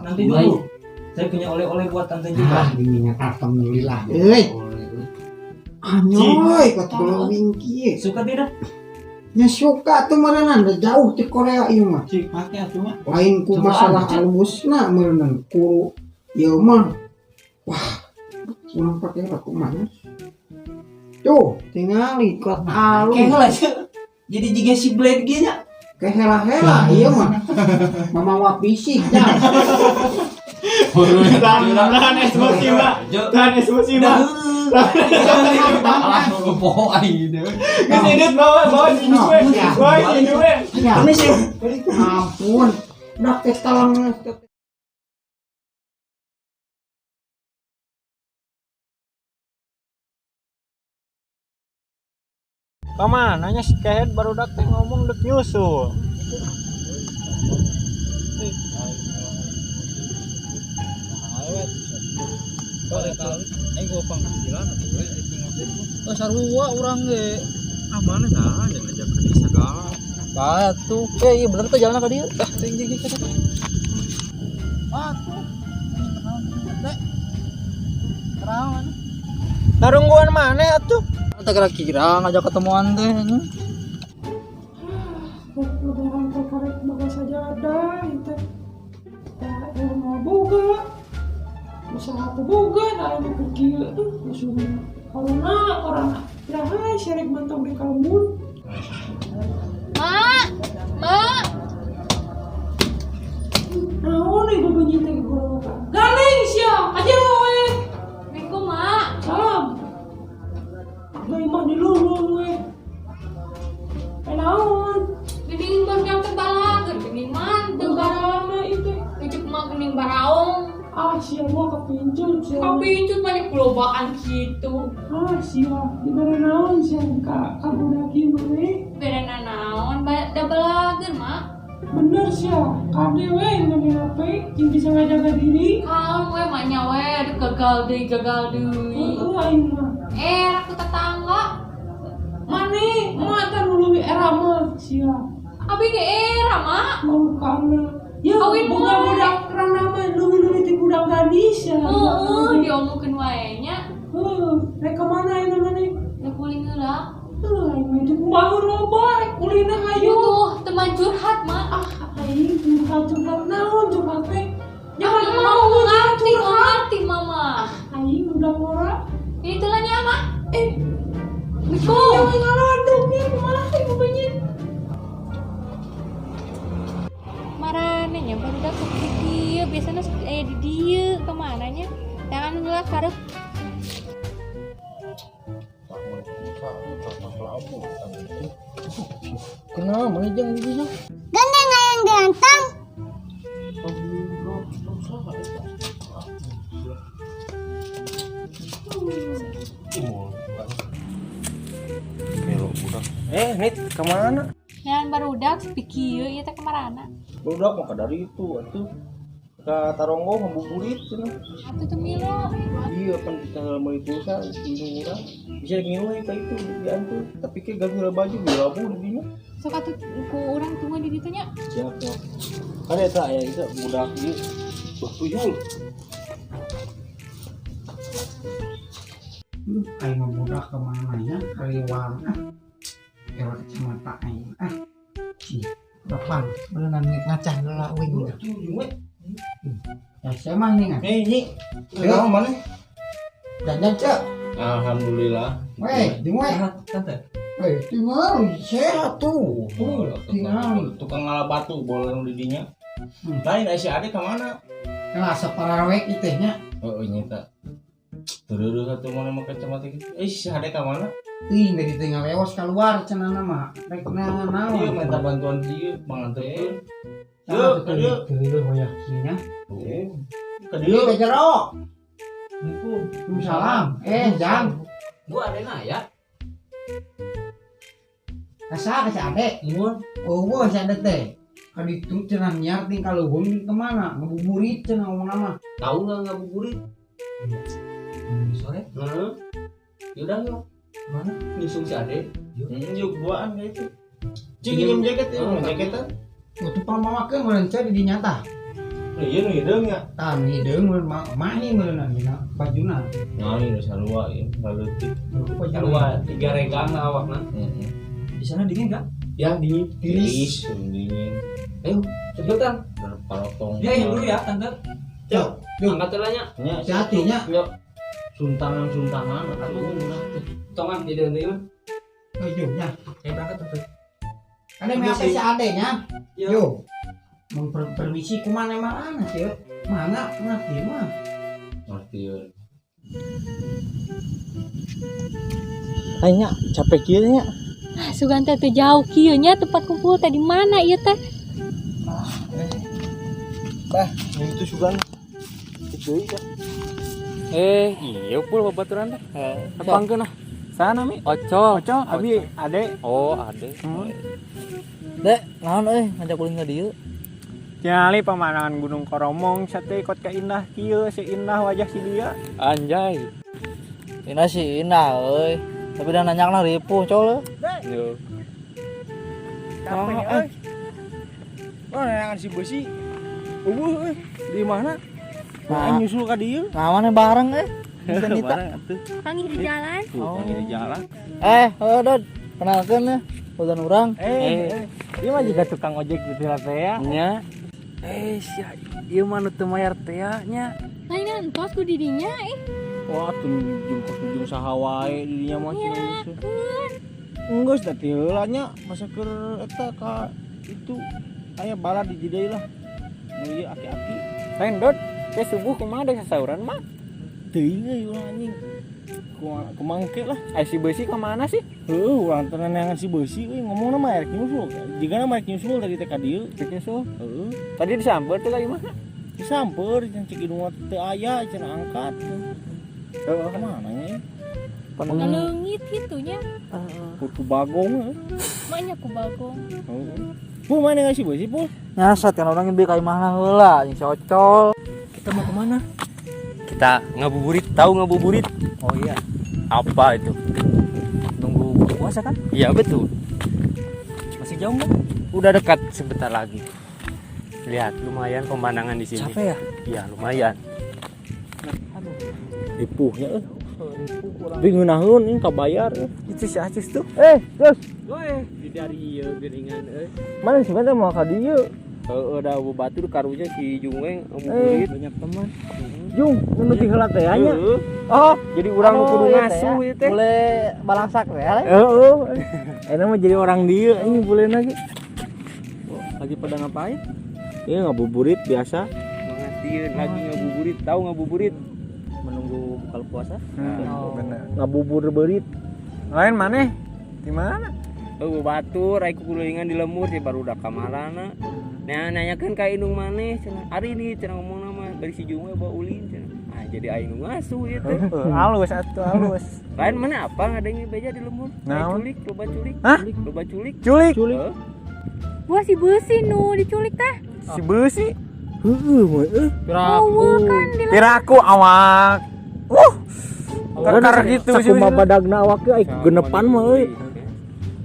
Nanti dulu. Saya punya oleh-oleh buat tante juga. Ah, dinginnya alhamdulillah. Euy. Anyoy, kata glowing kieu. Suka tidak? Nya suka tuh meureunan da jauh ti Korea ieu mah. Cik make atuh mah. Lain ku Cobaan, masalah Cik. alusna meureunan ku ieu mah. Wah, urang pake lah kumaha. Tuh, tingali kuat alus. Kayak lah jadi jiga si Blade ge nya. Kehela-hela ieu mah. Mamawa fisik nya. Tahan emosi, Pak. Tahan emosi, Pak. Alah, poho aing gitu. Geus edit bawa bawa si gue. Bawa si gue. Ya. Ampun. Udah teh talang. Kemana nya si kehed barudak teh ngomong dek nyusul. Oh sarua urang ge. Ah mana nah jangan ngajak ke desa segala. Batu. Eh iya bener tuh jalan ka dieu. Ah ting ting ting. Batu. Teh. Terawan. Tarungguan mana atuh? Teh kira-kira ngajak ketemuan teh. Lebaran teh karek boga sajadah ieu teh. Tah mau boga. Usaha teu boga da anu keur kieu tuh musuh corona corona. Iraha syarek mantong di kalembur. Mak, mak, Naon ieu bebenyi teh gorowokan. Gandeng sia, aja we. Assalamualaikum mak. Salam. Deui mah dilulung we. Eh naon? Geuning barudak teh balager, geuning manteu Lebaran mah itu. Ngecek mah geuning baraong. Ah sia mah kepincut sia. Kapincut banyak gelobaan gitu. Ah sia, dibere naon sia ka budak ieu mah we. Berena naon, da balager mak. Bener sia, kade we ngene HP jeung bisa ngajaga diri. Kalem we mah nya we, aduh gagal deui, gagal deui. Heeh aing mah. Eh, aku tetangga. Mane, mah teh nu leuwih era mah sia. Abi ge era mak. Mau kana. Ya, Kawin boga wae. budak rana mah leuwih-leuwih ti budak gadis ya. Heeh, diomongkeun wae nya. Heuh, rek ka mana ayeuna maneh? Rek ulin heula. Heuh, aing mah itu kumaha loba rek ulina hayu. Butuh teman curhat mak. Ah, aing curhat-curhat naon curhat teh? Jangan Ah, mau ngerti, curhat. ngerti mama. Aing udah ngora. Itulah nya mak. Eh, Miko. jangan ngaladuk ya, kumaha ieu beunyeut. Marane nya barudak ke dieu, biasana sok aya di dieu kemana nya? Jangan heula karep. Kenapa mana jang di dieu? Gandeng ayang ganteng. Eh, Nit, kemana? Jangan barudak sepi kieu ieu teh kamarana. Budak mah dari itu atuh. Ka Taronggo ngabuburit cenah. Atuh teu milu. Iya pan kita meuli pulsa di urang. Bisa ngilu ka itu diantur. Tapi ke gagal baju dilabu di dinya. Sok atuh ku urang tunggu di ditu nya. Siap, siap. Kan eta aya itu budak ieu. Buah tuyul. Aduh, aing mah budak kemana nya kaliwang ah. Ewa kacamata aing ah. Ih, depan beunang ngacah heula uing. Ya saya mah ini kan. Eh, nyi. Kenapa mana? Dandan cek. Alhamdulillah. Weh, di we. Tante. Weh, tinggal sehat tuh. Tuh, tinggal. Tukang ngala batu bola nu di dinya. Lain ai si Ade ka mana? Nah, saparawek ieu teh nya. Heeh nyata. Terus satu mana make kacamata gitu. Eh si Ade ka mana? Teuing dari teu ngalewas keluar cenah mah. Rek naon naon. Iya minta bantuan dia panganterkeun. Yuk, Yuk, yuk. Teu hoyak kieu nya. Ka Ieu dieu. ka jero. Waalaikumsalam. Eh, Jang. Gua adena ya. Asa ka si Ade? Mun Oh, si Ade teh. Ka ditu cenah nyiar ting ka leuweung ting ka mana? Ngabuburit cenah ngomongna mah. tahu nggak ngabuburit? Sore. Heeh. Yaudah yuk. Mana? Nyusul si Ade. Yuk duaan kayak itu. Cik nginjem jaket ya, jaketan. Tuh pamawakeun meureun di dinya tah. Ieu nu hideung nya. Tah nu hideung mun mahi meureunna dina bajuna. Nyaho nu sarua ieu laleutik. Sarua tiga regang lah awakna. Heeh. Di sana dingin enggak? Ya dingin. Tiris, dingin. Ayo, cepetan. Parotong. Ya, dulu ya, tante. Yo, angkat telanya. Nya, hati-hati nya. Yo, suntangan-suntangan atuh ulah teh. Tongan di deui mah. Ayo nya. Saya berangkat tante. Ada apa si ade nya? Yo. Mun permisi kumaha mana sih? Mana ngerti mah. Ngerti. Aing nya capek kieu nya. Ah, sugan teh teu jauh kieu nya tempat kumpul teh di mana ieu teh? Bah, itu sugan. Itu ya. Iya pul babaturan teh. Tepangkeun ah. Sana mi. Ocol. Ocol, abi ade. Oh, ade. Dek, naon euy ngajak ulin ka dieu? Nyali pemandangan Gunung Koromong sate kot keindah kieu seindah wajah si dia. Anjay. Indah sih indah euy. Tapi dah nanya lah ripuh col. Yo. Capek euy. Oh, neangan si besi. Eueuh euy, di mana? Nah, nyusul ka dieu. Nah, mana bareng euy. Bisa nita. Panggih di jalan. Tuh, panggil di jalan. Heuh Dod, kenalkeun ya. Udan urang. Ieu mah juga tukang ojek gitu lah teh ya. Nya. Sia ieu mah nu teu mayar teh nya. Lain entos ku didinya ih. Wah, tunjung tunjung saha wae di dinya mah cenah geus. Ngelakeun. Geus da teh heula nya masa keur eta ka itu aya bala di deui lah. Nu ieu aki-aki. Lain Dod, teh subuh kumaha dek sasauran mah? Teuing euy urang anjing. Kumangke lah. Ai si beusi ka mana sih? Heuh, urang teh neangan si beusi euy ngomongna mah erek nyusul. Jigana mah erek nyusul tadi teh ka dieu. Rek nyusul. Heeh. Tadi disamper teh ka imah? Disamper cenah cek indung teu aya cenah angkat. Heeh, ka mana nya? Ngaleungit kitu nya. Kutu bagong heuh. Manya ku bagong. Heeh. Pul mana ngasih beusi pul? Nyasat kan orang bi ka imahna heula jeung si Ocol. Kita mau kemana? Kita ngabuburit, tahu ngabuburit? Oh iya. Apa itu? Nunggu buka puasa kan? Iya betul. Masih jauh nggak? Udah dekat sebentar lagi. Lihat, lumayan pemandangan di sini. Capek ya? Iya, lumayan. Aduh. Ripuhnya euy. Tapi ngeunaheun ini kabayar. Itu si Acis tuh. Terus Woi, di dari ieu geuningan euy. mana sih mana mau ka dieu? Heeh, da batur karunya si Jungweng ngabuburit. Banyak teman. Jung, nu ti heula teh nya. Heeh. Oh, Jadi urang nu kudu iya teh ngasuh ya. ieu teh. Boleh balangsak teh ya? heeh. Enak mah jadi orang dieu anjing boleh lagi. Lagi pada ngapain? Iya ngabuburit biasa. Mengasieun lagi ngabuburit, tahu ngabuburit? Menunggu buka puasa. Oh. Bener. Ngabubur beurit. Lain mana? Di mana? Heuh, batur ai kukulingan di lemur sih baru udah kamarana. Nah, nanyakeun ka indung maneh cenah. Ari nih cenah ngomongna mah bari si Jung we bawa ulin cenah. Ah, jadi aing nu ngasuh ieu teh. Halus atuh halus. Lain mana apa ngadenge beja di lembur? Naon? Culik, loba culik. Hah? Loba culik. Culik. Heuh. Wah si beusi nu diculik teh. Si beusi. Heeh, mah euy. Eueuh kan di Piraku awak. Kekar gitu sih. Sakumaha badagna awak ge ai genepan mah euy.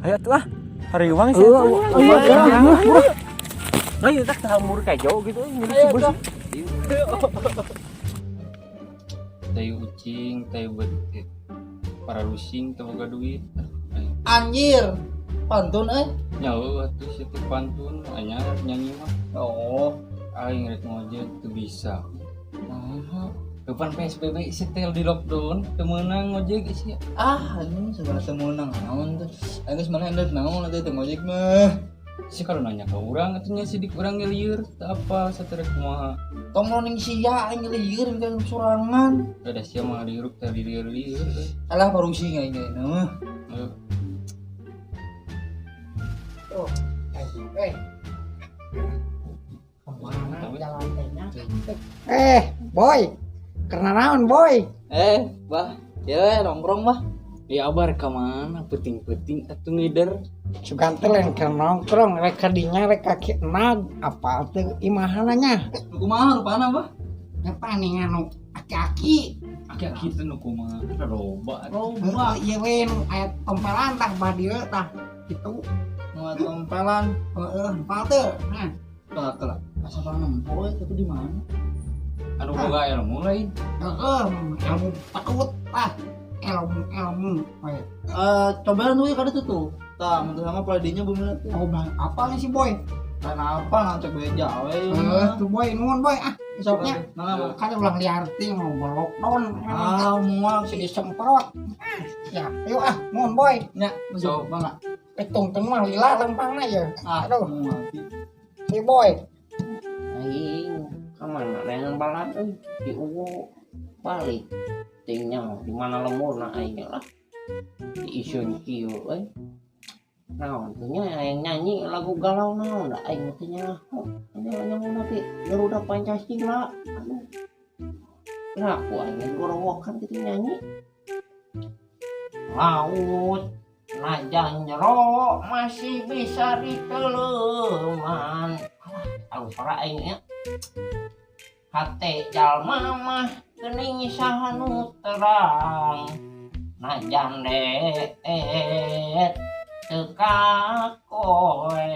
Ayo tuh ah. Hariwang sih. Heeh, Ayo tak tahamur kayak jauh gitu euy si beusi. Tai ucing, tai betit. Para rusing teu boga duit. Anjir. Pantun euy. Nyawa atuh si teh pantun anyar nyanyi mah. Oh, Aing rek ngojek teu bisa. Nah, depan PSBB setel di lockdown, teu meunang ngojek sih. ah anjing sebenarnya teu meunang naon teh. Aing geus mana ended naon teh teu ngojek mah. Si kalau nanya ke urang atuh nya sidik urang ge lieur, teu apa saterek kumaha. Tong roning sia aing lieur kan sorangan. Ada sia mah diuruk teh lieur-lieur. Alah parusing aing ge mah. Heuh. Tuh. Kemana jalan teh nya? Boy. Karena naon, Boy? Bah, ya nongkrong bah. Ya abar ka mana peuting-peuting atuh ngider. Sugan teh lain keur nongkrong, rek ka dinya rek ka ki enag, apal teu imahana nya. Nu kumaha rupana bah? Eta nih anu aki-aki. Aki-aki teh nu kumaha loba. Heuh, ieu we nu aya tompelan tah bah dieu tah. Kitu. Nu tompelan. Heeh, apal teu. Nah, Kelak kelak. Asa pernah nempo tapi di mana? Anu boga ilmu lain. Heeh, ilmu takut ah. Ilmu we. Cobaan we kada tuh. Tah, mun sama paladinya bumi tuh. Oh, bang, apa nih si boy? Kan apa ngancek beja we. Tuh boy, nuhun boy ah. Besoknya nah, kan ulang liar ting mau lockdown. Ah, moal si disemprot. Ya, ayo ah, nuhun boy. Nya, sok mangga. Tungtung mah lila lempangna ya. Aduh. Si boy. Aing ka mana neangan balad euy di uwo balik. Tingnya di mana lemurna aing lah. Di isun kieu euy. Naon teh nya yang nyanyi lagu galau naon da aing teh nya. Nya nyaho teh Garuda Pancasila. Aduh. Kenapa aing gorowokan kitu nyanyi? Laut najan jero masih bisa diteleman. Aduh, suara aing nya. Hate jalma mah geuning saha nu terang. Najan deet teu kakoe.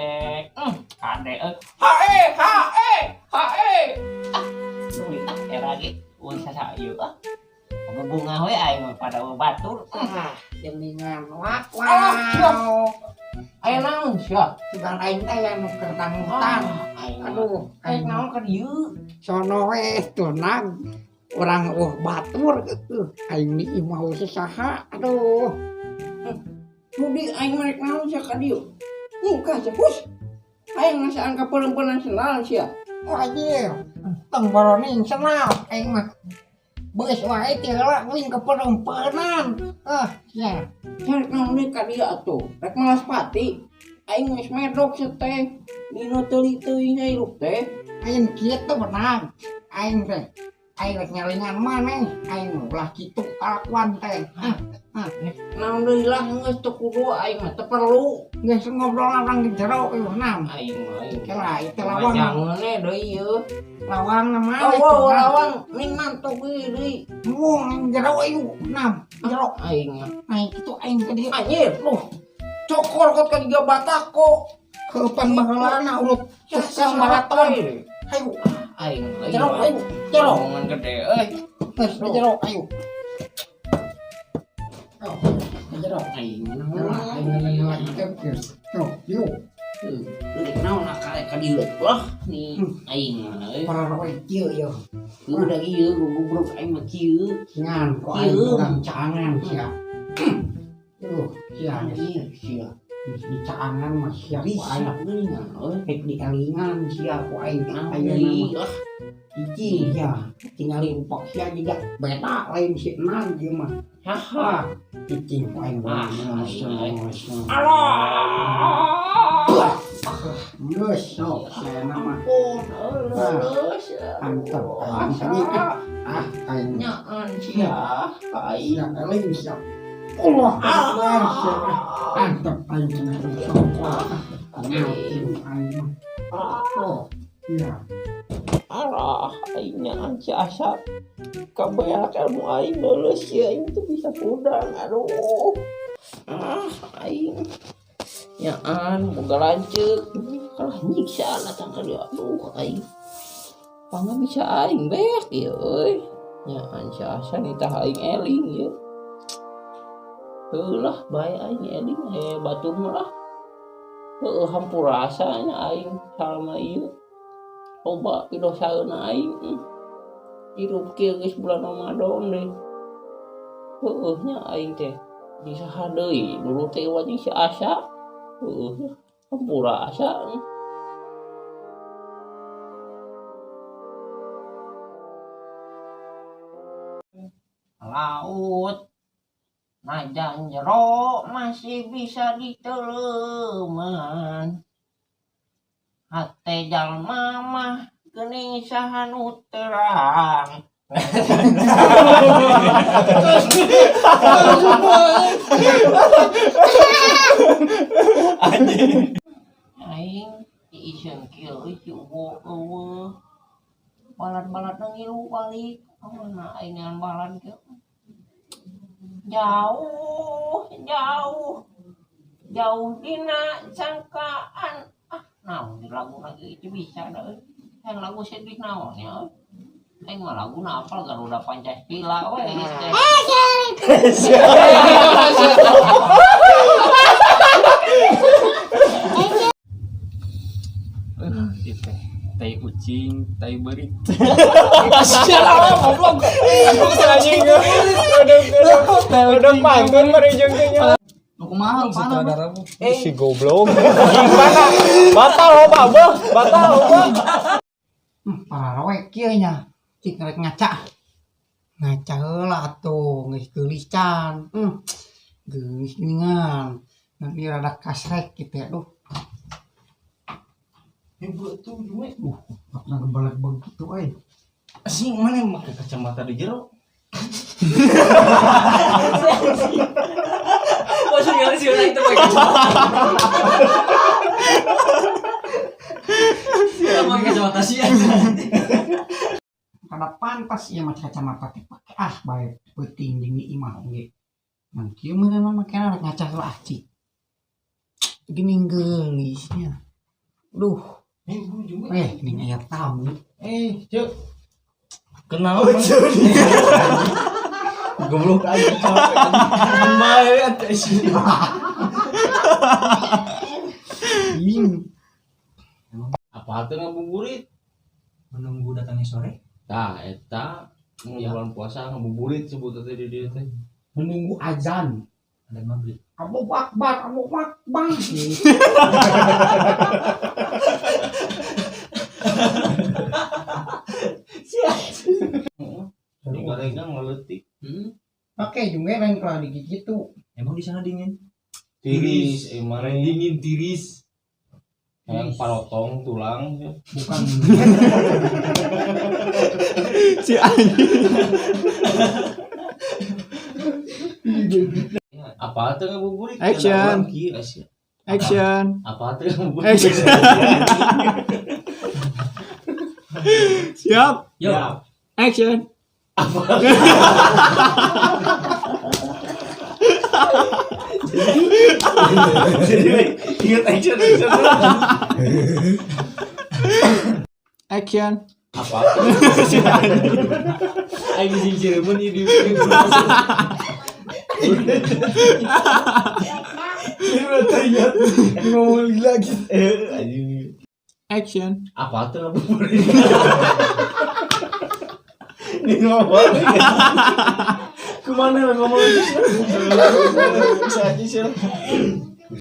Kade euy. Hae hae hae. Ah, euy ah era ge euy sasa ieu ah. Bebunga we aing mah pada batur. Ah, geningan wak wow. Aya naon sia? Sugan aing teh anu keur hutan. Aduh, aing naon ka dieu? Sono we tunang urang batur eueuh aing di imah saha. Aduh. Budi aing mah rek naon sia ka dieu? Nyingkah sia hus. Aing ngasaan ka peuleum-peuleum sendal sia. Oh anjir. Tong boroning sendal aing mah. Beus wae teh heula geuning ka peuleum-peuleun. Ah, sia. Rek naon deui ka dieu atuh? Rek malas pati. Aing geus medok sia teh. Dina teuli teuing hirup teh. Aing kieu benang. Aing teh aing rek nyalingan maneh. Aing ulah kitu kalakuan teh. Ah, ah. Naon deui lah geus teu kudu aing mah teu perlu. Geus ngobrol urang di jero ieu nam. Aing mah aing. Kela ieu lawang. Jangeune deui ieu. Lawang na maneh. Oh, lawang ning mantok deui deui. Wong jero ieu nam. Jero aing mah. Aing kitu aing ka dieu. Anjir, loh. Cokor kot ka diga batako. Kapan baheulana urut tukang maraton. Hayu. Aing jero ayo. Jero. Omongan gede euy. Geus jero ayo. Oh, jero aing. Aing. Tuh, yuk. Rek naon akal ka dieu wah nih aing mah euy. Pararoe kieu ieu. Udah ieu goblok aing mah kieu. Ngan ku aing urang caangan sia. Tuh, sia ieu sia. Di caangan mah sia ku aing. Geuningan euy. Rek dielingan sia ku aing ayeuna mah. Hiji ya, tingali rupa sia juga beta lain si enang ieu mah. Haha, cicing ku aing mah. Alah. Geus sok sia mah. Ampun, geus. Antep aing ah aing nyaan sia aing eling sia. Allah akbar sia. Antep aing cenah sok. Aing mah. Oh, iya. Arah aing nyaan si asa kabeak ilmu aing leuleus sia aing teu bisa pudang aduh. Ah aing nyaan boga lanceuk kalah nyiksa datang ka dieu aduh aing. Pangga bisa aing beak ieu euy. Nyaan si asa nitah aing eling ieu. Heulah bae aing eling batur mah lah. Heueuh hampura asa nya aing salama ieu. Loba pidosaeuna aing hirup kieu geus bulan Ramadan deui. Heueuh nya aing teh di saha deui dulu teh wajing si Asa. Heueuh hampura asa. Laut najan jero masih bisa diteleman. Hate jalma mah geuning saha nu terang. Anjing. Aing diiseun kieu euy si ubo eueuh. Balad-balad ngilu balik. Amun aing neangan balad kieu. Jauh, jauh. Jauh dina sangkaan. Ah, naon di lagu lagi itu bisa dah. Yang lagu sedih naon ya. Aing mah laguna apal Garuda Pancasila we geus teh. Ieu teh tai ucing, tai beurit. Sialah goblok. Anjing. Udah pantun mari jeung teh nya. Nu kumaha rupana? Sutradara mah. Si goblok. Gimana? Batal loba beuh, batal loba. Parawe kieu nya. Cik rek ngaca. Ngaca heula atuh geus geulis can. Geulis geuningan. Nanti rada kasrek gitu ya, aduh. Ibu tuh duit. Makna gebalek begitu euy. Asing mana yang pakai kacamata di jero? Maksudnya sih orang itu pakai kacamata. Pakai kacamata sih. Kada pantas ieu mah kacamata teh pake ah bae peuting jeung di imah oge. Ngan kieu meureun mah makena rek ngaca heula ah cik. Geuning geulisnya. Duh, geuning aya tamu. Cek. Kenal goblok aja capek. Bae atuh sih. Ing, Apa teh ngabuburit? Menunggu datangnya sore. Tah eta mun bulan puasa ngabuburit sebut teh di dieu teh. Menunggu azan. Ada maghrib. Allahu Akbar, Allahu Akbar. Digaregang ngaletik. Oke, juga lain kalau digigit gitu. Emang di sana dingin? Tiris, emang dingin tiris. Yang parotong tulang ya. Bukan Si anjing. Apa teh ngabuburit? Action. Kieu sia. Action. Apa teh ngabuburit? Action. Siap. Yo. Action. Jadi ingat action action. Action. Apa? Si anjing. Aing sing Cirebon ieu di ngomong lagi. Anjing. Action. Apa teh ngabuburit? Ini ngomong. Kemana ngomong? Bisa aja sih.